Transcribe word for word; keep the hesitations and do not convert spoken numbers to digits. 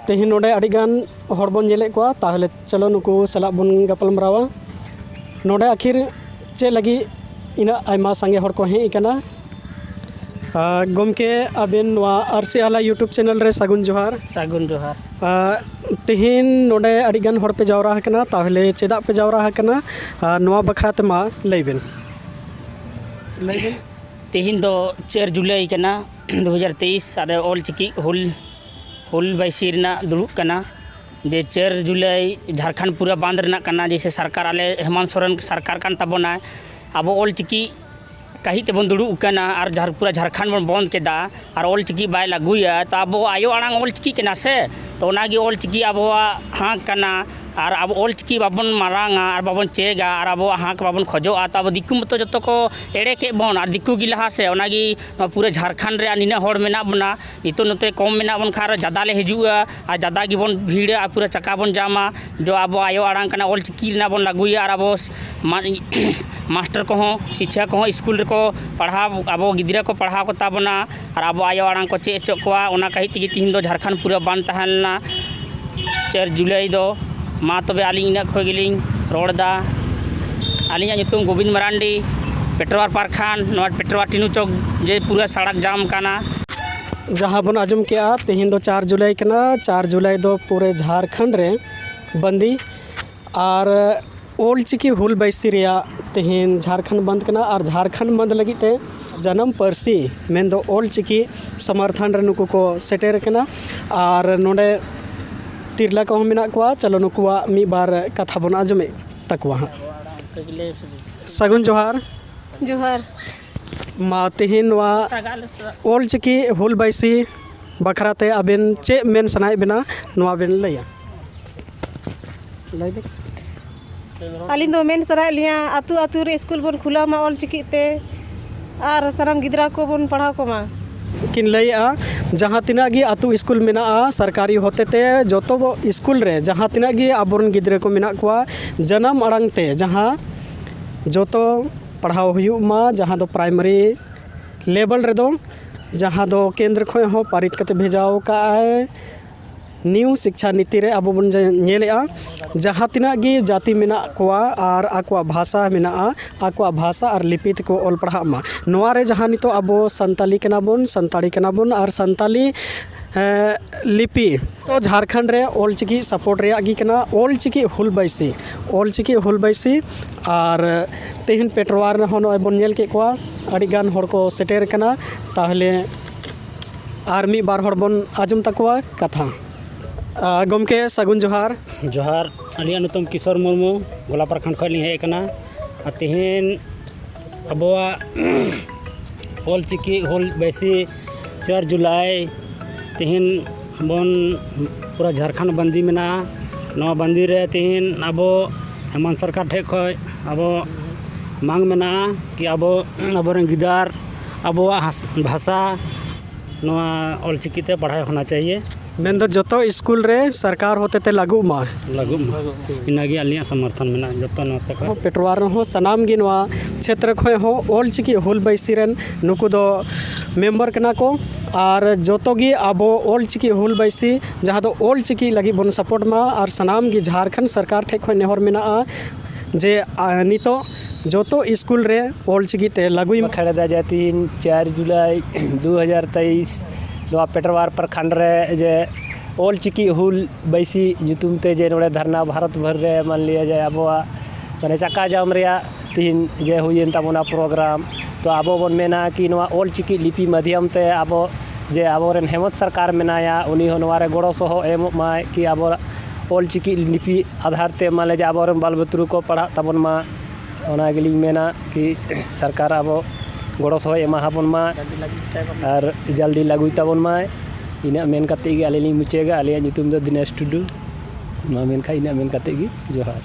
ᱛᱮᱦᱮᱧ ᱱᱚᱰᱮ ᱟᱹᱰᱤ ᱜᱟᱱ ᱦᱚᱲ ᱵᱚᱱ ᱧᱮᱞᱮᱫ ᱠᱚᱣᱟ, ᱛᱟᱦᱚᱞᱮ ᱪᱚᱞᱚ ᱱᱩᱠᱩ ᱥᱟᱞᱟᱜ ᱵᱚᱱ ᱜᱟᱯᱟᱞ ᱢᱟᱨᱟᱣᱟ᱾ ᱱᱚᱰᱮ ᱟᱹᱠᱷᱤᱨ ᱪᱮᱫ ᱞᱟᱹᱜᱤᱫ ᱤᱱᱟᱹᱜ ᱟᱭᱢᱟ ᱥᱟᱸᱜᱮ ᱦᱚᱲ ᱠᱚ ᱦᱮᱡ ᱟᱠᱟᱱᱟ? ᱟᱨ ᱜᱚᱢᱠᱮ, ᱟᱵᱮᱱ ᱱᱚᱣᱟ ᱟᱨᱥᱤ ᱟᱦᱞᱟ YouTube ᱪᱮᱱᱮᱞ ᱨᱮ ᱥᱟᱹᱜᱩᱱ ᱡᱚᱦᱟᱨ᱾ ᱥᱟᱹᱜᱩᱱ ᱡᱚᱦᱟᱨ᱾ ᱟᱨ ᱛᱮᱦᱮᱧ ᱱᱚᱰᱮ ᱟᱹᱰᱤ ᱜᱟᱱ ᱦᱚᱲ ᱯᱮ ᱡᱟᱣᱨᱟ ᱟᱠᱟᱱᱟ, ᱛᱟᱦᱚᱞᱮ ᱪᱮᱫᱟᱜ ᱯᱮ ᱡᱟᱣᱨᱟ ᱟᱠᱟᱱᱟ? ᱟᱨ ᱱᱚᱣᱟ ᱵᱟᱠᱷᱨᱟ ᱛᱮ ᱢᱟ ᱞᱟᱹᱭ ᱵᱮᱱ᱾ ᱞᱟᱹᱭ ᱵᱮᱱ᱾ ᱛᱮᱦᱮᱧ ᱫᱚ ᱪᱟᱨ ᱡᱩᱞᱟᱭ ᱠᱟᱱᱟ, ᱫᱩ ᱦᱟᱡᱟᱨ ᱛᱮᱭᱤᱥ, ᱟᱨ ᱚᱞ ᱪᱤᱠᱤ ᱦᱩᱞ, ᱦᱩᱞ ᱵᱟᱭᱥᱤ ᱨᱮᱱᱟᱜ ᱫᱩᱲᱩᱵ ᱠᱟᱱᱟ᱾ ᱡᱮ ᱪᱟᱨ ᱡᱩᱞᱟᱭ ᱡᱷᱟᱲᱠᱷᱚᱸᱰ ᱯᱩᱨᱟᱹ ᱵᱟᱸᱫᱽ ᱨᱮᱱᱟᱜ ᱠᱟᱱᱟ, ᱡᱮᱭᱥᱮ ᱥᱚᱨᱠᱟᱨ, ᱟᱞᱮ ᱦᱮᱢᱟᱱᱛ ᱥᱚᱨᱮᱱ ᱥᱚᱨᱠᱟᱨ ᱠᱟᱱ ᱛᱟᱵᱚᱱᱟᱭ, ᱟᱵᱚ ᱚᱞ ᱪᱤᱠᱤ ᱠᱟᱹᱦᱤ ᱛᱮᱵᱚᱱ ᱫᱩᱲᱩᱵ ᱟᱠᱟᱱᱟ ᱟᱨ ᱡᱷᱟᱨ-, ᱯᱩᱨᱟᱹ ᱡᱷᱟᱲᱠᱷᱚᱸᱰ ᱵᱚᱱ ᱵᱚᱱᱫᱽ ᱠᱮᱫᱟ ᱟᱨ ᱚᱞ ᱪᱤᱠᱤ ᱵᱟᱭ ᱞᱟᱹᱜᱩᱭᱟ, ᱛᱚ ᱟᱵᱚ ᱟᱭᱳ ᱟᱲᱟᱝ ᱚᱞ ᱪᱤᱠᱤ ᱠᱟᱱᱟ ᱥᱮ, ᱛᱚ ᱚᱱᱟᱜᱮ ᱚᱞ ᱪᱤᱠᱤ ᱟᱵᱚᱣᱟᱜ ᱦᱟᱸᱠ ᱠᱟᱱᱟ᱾ ᱟᱨ ᱟᱵᱚ ᱚᱞ ᱪᱤᱠᱤ ᱵᱟᱵᱚᱱ ᱢᱟᱨᱟᱝᱟ ᱟᱨ ᱵᱟᱵᱚᱱ ᱪᱮᱠᱟ ᱟᱨ ᱟᱵᱚᱣᱟᱜ ᱦᱟᱸᱠ ᱵᱟᱵᱚᱱ ᱠᱷᱚᱡᱚᱜᱼᱟ, ᱛᱚ ᱟᱵᱚ ᱫᱤᱠᱩ ᱢᱚᱛᱚ ᱡᱚᱛᱚ ᱠᱚ ᱮᱲᱮ ᱠᱮᱫ ᱵᱚᱱ ᱟᱨ ᱫᱤᱠᱩ ᱜᱮ ᱞᱟᱦᱟ ᱥᱮ, ᱚᱱᱟᱜᱮ ᱱᱚᱣᱟ ᱯᱩᱨᱟᱹ ᱡᱷᱟᱲᱠᱷᱚᱸᱰ ᱨᱮ ᱟᱨ ᱱᱤᱱᱟᱹᱜ ᱦᱚᱲ ᱢᱮᱱᱟᱜ ᱵᱚᱱᱟ, ᱱᱤᱛᱚᱜ ᱱᱚᱛᱮ ᱠᱚᱢ ᱢᱮᱱᱟᱜ ᱵᱚᱱ ᱠᱷᱟᱱ ᱟᱨᱚ ᱡᱟᱫᱟ ᱞᱮ ᱦᱤᱡᱩᱜᱼᱟ ᱟᱨ ᱡᱟᱫᱟ ᱜᱮᱵᱚᱱ ᱵᱷᱤᱲᱟ ᱟᱨ ᱯᱩᱨᱟᱹ ᱪᱟᱠᱟ ᱵᱚᱱ ᱡᱟᱢᱟ᱾ ᱡᱚ ᱟᱵᱚ ᱟᱭᱳ ᱟᱲᱟᱝ ᱠᱟᱱᱟ, ᱚᱞ ᱪᱤᱠᱤ ᱨᱮᱱᱟᱜ ᱵᱚᱱ ᱞᱟᱹᱜᱩᱭᱟ ᱟᱨ ᱟᱵᱚ ᱢᱟ-, ᱢᱟᱥᱴᱟᱨ ᱠᱚᱦᱚᱸ, ᱥᱤᱠᱪᱷᱟ ᱠᱚᱦᱚᱸ ᱥᱠᱩᱞ ᱨᱮᱠᱚ ᱯᱟᱲᱦᱟᱣ, ᱟᱵᱚ ᱜᱤᱫᱽᱨᱟᱹ ᱠᱚ ᱯᱟᱲᱦᱟᱣ ᱠᱚᱛᱟ ᱵᱚᱱᱟ ᱟᱨ ᱟᱵᱚ ᱟᱭᱳ ᱟᱲᱟᱝ ᱠᱚ ᱪᱮᱫ ᱦᱚᱪᱚ ᱠᱚᱣᱟ᱾ ᱚᱱᱟ ᱠᱷᱟᱹᱛᱤᱨ ᱛᱮᱜᱮ ᱛᱤᱦᱤᱧ ᱫᱚ ᱡᱷᱟᱲᱠᱷᱚᱸᱰ ᱯᱩᱨᱟᱹ ᱵᱟᱱᱫ ᱛᱟᱦᱮᱸ ᱞᱮᱱᱟ ᱪᱟᱨ ᱡᱩᱞᱟᱭ ᱫᱚ᱾ ᱢᱟ ᱛᱚᱵᱮ ᱟᱹᱞᱤᱧ ᱤᱱᱟᱹᱜ ᱠᱷᱚᱱ ᱜᱮᱞᱤᱧ ᱨᱚᱲ ᱮᱫᱟ᱾ ᱟᱹᱞᱤᱧᱟᱜ ᱧᱩᱛᱩᱢ ᱜᱳᱵᱤᱱᱫ ᱢᱟᱨᱟᱱᱰᱤ, ᱯᱮᱴᱨᱳᱣᱟᱨ ᱯᱟᱨᱠᱷᱟᱱ, ᱱᱚᱣᱟ ᱯᱮᱴᱨᱳᱣᱟᱨ ᱴᱤᱱᱩ ᱪᱚᱠ ᱡᱮ ᱯᱩᱨᱟᱹ ᱥᱟᱲᱟᱠ ᱡᱟᱢ ᱠᱟᱱᱟ᱾ ᱡᱟᱦᱟᱸ ᱵᱚᱱ ᱟᱸᱡᱚᱢ ᱠᱮᱜᱼᱟ, ᱛᱮᱦᱮᱧ ᱫᱚ ᱪᱟᱨ ᱡᱩᱞᱟᱭ ᱠᱟᱱᱟ, ᱪᱟᱨ ᱡᱩᱞᱟᱭ ᱫᱚ ᱯᱩᱨᱟᱹ ᱡᱷᱟᱲᱠᱷᱚᱸᱰ ᱨᱮ ᱵᱟᱹᱱᱫᱤ᱾ ᱟᱨ ᱚᱞ ᱪᱤᱠᱤ ᱦᱩᱞ ᱵᱟᱭᱥᱤ ᱨᱮᱭᱟᱜ ᱛᱮᱦᱮᱧ ᱡᱷᱟᱲᱠᱷᱚᱸᱰ ᱵᱟᱱᱫ ᱠᱟᱱᱟ᱾ ᱟᱨ ᱡᱷᱟᱲᱠᱷᱚᱸᱰ ᱵᱟᱱᱫ ᱞᱟᱹᱜᱤᱫ ᱛᱮ ᱡᱟᱱᱟᱢ ᱯᱟᱹᱨᱥᱤ ᱢᱮᱱᱫᱚ ᱚᱞ ᱪᱤᱠᱤ ᱥᱚᱢᱚᱨᱛᱷᱚᱱ ᱨᱮ ᱱᱩᱠᱩ ᱠᱚ ᱥᱮᱴᱮᱨ ᱟᱠᱟᱱᱟ᱾ ᱟᱨ ᱱᱚᱰᱮ ᱛᱤᱨᱞᱟᱹ ᱠᱚᱦᱚᱸ ᱢᱮᱱᱟᱜ ᱠᱚᱣᱟ᱾ ᱪᱚᱞᱚ, ᱱᱩᱠᱩᱣᱟᱜ ᱢᱤᱫ ᱵᱟᱨ ᱠᱟᱛᱷᱟ ᱵᱚᱱ ᱟᱸᱡᱚᱢᱮᱫ ᱛᱟᱠᱚᱣᱟ ᱦᱟᱸᱜ᱾ ᱥᱟᱹᱜᱩᱱ ᱡᱚᱦᱟᱨ᱾ ᱡᱚᱦᱟᱨ᱾ ᱢᱟ, ᱛᱮᱦᱮᱧ ᱱᱚᱣᱟ ᱚᱞ ᱪᱤᱠᱤ ᱦᱩᱞ ᱵᱟᱭᱥᱤ ᱵᱟᱠᱷᱨᱟ ᱛᱮ ᱟᱵᱮᱱ ᱪᱮᱫ ᱢᱮᱱ ᱥᱟᱱᱟᱭᱮᱫ ᱵᱮᱱᱟ, ᱱᱚᱣᱟ ᱵᱮᱱ ᱞᱟᱹᱭᱟ? ᱞᱟᱹᱭ ᱵᱮᱱ᱾ ᱟᱹᱞᱤᱧ ᱫᱚ ᱢᱮᱱ ᱥᱟᱱᱟᱭᱮᱫ ᱞᱤᱧᱟ, ᱟᱹᱛᱩ ᱟᱹᱛᱩ ᱨᱮ ᱥᱠᱩᱞ ᱵᱚᱱ ᱠᱷᱩᱞᱟᱹᱣ ᱢᱟ ᱚᱞ ᱪᱤᱠᱤ ᱛᱮ, ᱟᱨ ᱥᱟᱱᱟᱢ ᱜᱤᱫᱽᱨᱟᱹ ᱠᱚᱵᱚᱱ ᱯᱟᱲᱦᱟᱣ ᱠᱚᱢᱟ᱾ ᱠᱤᱱ ᱞᱟᱹᱭᱮᱜᱼᱟ, ᱡᱟᱦᱟᱸ ᱛᱤᱱᱟᱹᱜ ᱜᱮ ᱟᱹᱛᱩ ᱥᱠᱩᱞ ᱢᱮᱱᱟᱜᱼᱟ ᱥᱚᱨᱠᱟᱨᱤ ᱦᱚᱛᱮ ᱛᱮ, ᱡᱚᱛᱚ ᱥᱠᱩᱞ ᱨᱮ ᱡᱟᱦᱟᱸ ᱛᱤᱱᱟᱹᱜ ᱜᱮ ᱟᱵᱚᱨᱮᱱ ᱜᱤᱫᱽᱨᱟᱹ ᱠᱚ ᱢᱮᱱᱟᱜ ᱠᱚᱣᱟ, ᱡᱟᱱᱟᱢ ᱟᱲᱟᱝ ᱛᱮ ᱡᱟᱦᱟᱸ ᱡᱚᱛᱚ ᱯᱟᱲᱦᱟᱣ ᱦᱩᱭᱩᱜ ᱢᱟ, ᱡᱟᱦᱟᱸ ᱫᱚ ᱯᱨᱟᱭᱢᱟᱨᱤ ᱞᱮᱵᱮᱞ ᱨᱮᱫᱚ, ᱡᱟᱦᱟᱸ ᱫᱚ ᱠᱮᱱᱫᱨᱚ ᱠᱷᱚᱱ ᱦᱚᱸ ᱯᱟᱹᱨᱤᱛ ᱠᱟᱛᱮ ᱵᱷᱮᱡᱟᱣ ᱠᱟᱜᱼᱟᱭ᱾ ᱱᱤᱭᱩ ᱥᱤᱠᱪᱷᱟ ᱱᱤᱛᱤ ᱨᱮ ᱟᱵᱚ ᱵᱚᱱ ᱧᱮᱞᱮᱜᱼᱟ, ᱡᱟᱦᱟᱸ ᱛᱤᱱᱟᱹᱜ ᱜᱮ ᱡᱟᱹᱛᱤ ᱢᱮᱱᱟᱜ ᱠᱚᱣᱟ ᱟᱨ ᱟᱠᱚᱣᱟᱜ ᱵᱷᱟᱥᱟ ᱢᱮᱱᱟᱜᱼᱟ, ᱟᱠᱚᱣᱟᱜ ᱵᱷᱟᱥᱟ ᱟᱨ ᱞᱤᱯᱤ ᱛᱮᱠᱚ ᱚᱞ ᱯᱟᱲᱦᱟᱜ ᱢᱟ᱾ ᱱᱚᱣᱟ ᱨᱮ ᱡᱟᱦᱟᱸ ᱱᱤᱛᱚᱜ ᱟᱵᱚ ᱥᱟᱱᱛᱟᱞᱤ ᱠᱟᱱᱟ ᱵᱚᱱ, ᱥᱟᱱᱛᱟᱲᱤ ᱠᱟᱱᱟ ᱵᱚᱱ ᱟᱨ ᱥᱟᱱᱛᱟᱞᱤ, ᱮ, ᱞᱤᱯᱤ ᱛᱚ ᱡᱷᱟᱲᱠᱷᱚᱸᱰ ᱨᱮ ᱚᱞᱪᱤᱠᱤ ᱥᱟᱯᱳᱨᱴ ᱨᱮᱭᱟᱜ ᱜᱮ ᱠᱟᱱᱟ᱾ ᱚᱞᱪᱤᱠᱤ ᱦᱩᱞ ᱵᱟᱭᱥᱤ, ᱚᱞᱪᱤᱠᱤ ᱦᱩᱞ ᱵᱟᱭᱥᱤ ᱟᱨ ᱛᱮᱦᱮᱧ ᱯᱮᱴᱨᱳᱣᱟᱨ ᱨᱮᱦᱚᱸ ᱱᱚᱜᱼᱚᱭ ᱵᱚᱱ ᱧᱮᱞ ᱠᱮᱫ ᱠᱚᱣᱟ, ᱟᱹᱰᱤ ᱜᱟᱱ ᱦᱚᱲ ᱠᱚ ᱥᱮᱴᱮᱨ ᱠᱟᱱᱟ᱾ ᱛᱟᱦᱚᱞᱮ ᱟᱨ ᱢᱤᱫ ᱵᱟᱨ ᱦᱚᱲ ᱵᱚᱱ ᱟᱸᱡᱚᱢ ᱛᱟᱠᱚᱣᱟ ᱠᱟᱛᱷᱟ᱾ ᱟ, ᱜᱚᱢᱠᱮ, ᱥᱟᱹᱜᱩᱱ ᱡᱚᱦᱟᱨ᱾ ᱡᱚᱦᱟᱨ᱾ ᱟᱹᱞᱤᱧᱟᱜ ᱧᱩᱛᱩᱢ ᱠᱤᱥᱳᱨ ᱢᱩᱨᱢᱩ, ᱜᱚᱞᱟ ᱯᱨᱚᱠᱷᱚᱸᱰ ᱠᱷᱚᱱ ᱞᱤᱧ ᱦᱮᱡ ᱟᱠᱟᱱᱟ᱾ ᱟᱨ ᱛᱮᱦᱮᱧ ᱟᱵᱚᱣᱟᱜ ᱚᱞᱪᱤᱠᱤ ᱦᱩᱞ ᱵᱟᱭᱥᱤ, ᱪᱟᱨ ᱡᱩᱞᱟᱭ, ᱛᱮᱦᱮᱧ ᱵᱚᱱ ᱯᱩᱨᱟᱹ ᱡᱷᱟᱲᱠᱷᱚᱸᱰ ᱵᱟᱱᱫᱤ ᱢᱮᱱᱟᱜᱼᱟ᱾ ᱱᱚᱣᱟ ᱵᱟᱱᱫᱤ ᱨᱮ ᱛᱮᱦᱮᱧ ᱟᱵᱚ ᱦᱮᱢᱟᱱᱛ ᱥᱚᱨᱠᱟᱨ ᱴᱷᱮᱱ ᱠᱷᱚᱱ ᱟᱵᱚ ᱢᱟᱝ ᱢᱮᱱᱟᱜᱼᱟ ᱠᱤ ᱟᱵᱚ, ᱟᱵᱚᱨᱮᱱ ᱜᱤᱫᱟᱹᱨ ᱟᱵᱚᱣᱟᱜ ᱦᱟᱥ-, ᱵᱷᱟᱥᱟ ᱱᱚᱣᱟ ᱚᱞᱪᱤᱠᱤ ᱛᱮ ᱯᱟᱲᱦᱟᱣ ᱦᱚᱱᱟ ᱪᱟᱦᱤᱭᱮ᱾ ᱢᱮᱱᱫᱚ ᱡᱚᱛᱚ ᱥᱠᱩᱞ ᱨᱮ ᱥᱚᱨᱠᱟᱨ ᱦᱚᱛᱮᱛᱮ ᱞᱟᱹᱜᱩᱜ ᱢᱟ᱾ ᱞᱟᱹᱜᱩᱜ ᱢᱟ᱾ ᱤᱱᱟᱹᱜᱮ ᱟᱹᱞᱤᱧᱟᱜ ᱥᱚᱢᱚᱨᱛᱷᱚᱱ ᱢᱮᱱᱟᱜᱼᱟ ᱡᱚᱛᱚ ᱱᱚᱛᱮ ᱠᱷᱚᱱ᱾ ᱯᱮᱴᱨᱳᱣᱟᱨ ᱨᱮᱦᱚᱸ ᱥᱟᱱᱟᱢ ᱜᱮ ᱱᱚᱣᱟ ᱪᱷᱮᱛᱨᱚ ᱠᱷᱚᱱ ᱦᱚᱸ ᱚᱞᱪᱤᱠᱤ ᱦᱩᱞ ᱵᱟᱭᱥᱤ ᱨᱮᱱ ᱱᱩᱠᱩ ᱫᱚ ᱢᱮᱢᱵᱟᱨ ᱠᱟᱱᱟ ᱠᱚ᱾ ᱟᱨ ᱡᱚᱛᱚ ᱜᱮ ᱟᱵᱚ ᱚᱞᱪᱤᱠᱤ ᱦᱩᱞ ᱵᱟᱭᱥᱤ, ᱡᱟᱦᱟᱸ ᱫᱚ ᱚᱞᱪᱤᱠᱤ ᱞᱟᱹᱜᱤᱫ ᱵᱚᱱ ᱥᱟᱯᱳᱨᱴ ᱢᱟ, ᱟᱨ ᱥᱟᱱᱟᱢ ᱜᱮ ᱡᱷᱟᱲᱠᱷᱚᱸᱰ ᱥᱚᱨᱠᱟᱨ ᱴᱷᱮᱱ ᱠᱷᱚᱱ ᱱᱮᱦᱚᱨ ᱢᱮᱱᱟᱜᱼᱟ ᱡᱮ, ᱟ, ᱱᱤᱛᱚᱜ ᱡᱚᱛᱚ ᱥᱠᱩᱞ ᱨᱮ ᱚᱞᱪᱤᱠᱤ ᱛᱮ ᱞᱟᱹᱜᱩᱭ ᱢᱟ᱾ ᱠᱷᱟᱲᱮᱫᱟ ᱡᱮ ᱛᱤᱦᱤᱧ ᱪᱟᱨ ᱡᱩᱞᱟᱭ ᱫᱩ ᱦᱟᱡᱟᱨ ᱛᱮᱭᱤᱥ ᱱᱚᱣᱟ ᱯᱮᱴᱨᱳᱣᱟᱨ ᱯᱨᱚᱠᱷᱚᱸᱰ ᱨᱮ ᱡᱮ ᱚᱞᱪᱤᱠᱤ ᱦᱩᱞ ᱵᱟᱭᱥᱤ ᱧᱩᱛᱩᱢ ᱛᱮ ᱡᱮ ᱱᱚᱰᱮ ᱫᱷᱟᱨᱱᱟ ᱵᱷᱟᱨᱚᱛ ᱵᱷᱚᱨ ᱨᱮ ᱢᱟᱱ ᱞᱤᱭᱟ ᱡᱮ ᱟᱵᱚᱣᱟᱜ ᱢᱟᱱᱮ ᱪᱟᱠᱟ ᱡᱟᱢ ᱨᱮᱭᱟᱜ ᱛᱤᱦᱤᱧ ᱡᱮ ᱦᱩᱭᱮᱱ ᱛᱟᱵᱚᱱᱟ ᱯᱨᱳᱜᱨᱟᱢ, ᱛᱚ ᱟᱵᱚ ᱵᱚᱱ ᱢᱮᱱᱟ ᱠᱤ ᱱᱚᱣᱟ ᱚᱞᱪᱤᱠᱤ ᱞᱤᱯᱤ ᱢᱟᱫᱷᱭᱚᱢ ᱛᱮ ᱟᱵᱚ ᱡᱮ ᱟᱵᱚᱨᱮᱱ ᱦᱮᱢᱚᱱᱛ ᱥᱚᱨᱠᱟᱨ ᱢᱮᱱᱟᱭᱟ, ᱩᱱᱤ ᱦᱚᱸ ᱱᱚᱣᱟ ᱨᱮ ᱜᱚᱲᱚ ᱥᱚᱦᱚ ᱮᱢᱚᱜ ᱢᱟᱭ ᱠᱤ ᱟᱵᱚ ᱚᱞᱪᱤᱠᱤ ᱞᱤᱯᱤ ᱟᱫᱷᱟᱨ ᱛᱮ ᱢᱟᱱᱮ ᱡᱮ ᱟᱵᱚᱨᱮᱱ ᱵᱟᱞ ᱵᱟᱹᱛᱨᱩ ᱠᱚ ᱯᱟᱲᱦᱟᱜ ᱛᱟᱵᱚᱱ ᱢᱟ᱾ ᱚᱱᱟ ᱜᱮᱞᱤᱧ ᱢᱮᱱᱟ ᱠᱤ ᱥᱚᱨᱠᱟᱨ ᱟᱵᱚ ᱜᱚᱲᱚ ᱥᱚᱦᱚ ᱮᱢᱟ ᱦᱟᱵᱚᱱ ᱢᱟᱭ ᱟᱨ ᱡᱚᱞᱫᱤ ᱞᱟᱹᱜᱩᱭ ᱛᱟᱵᱚᱱ ᱢᱟᱭ᱾ ᱤᱱᱟᱹᱜ ᱢᱮᱱ ᱠᱟᱛᱮ ᱜᱮ ᱟᱹᱞᱤᱧ ᱞᱤᱧ ᱢᱩᱪᱟᱹᱫᱟ᱾ ᱟᱞᱮᱭᱟᱜ ᱧᱩᱛᱩᱢ ᱫᱚ ᱫᱤᱱᱮᱥ ᱴᱩᱰᱩ᱾ ᱢᱟ ᱢᱮᱱᱠᱷᱟᱱ ᱤᱱᱟᱹᱜ ᱢᱮᱱ ᱠᱟᱛᱮ ᱜᱮ ᱡᱚᱦᱟᱨ᱾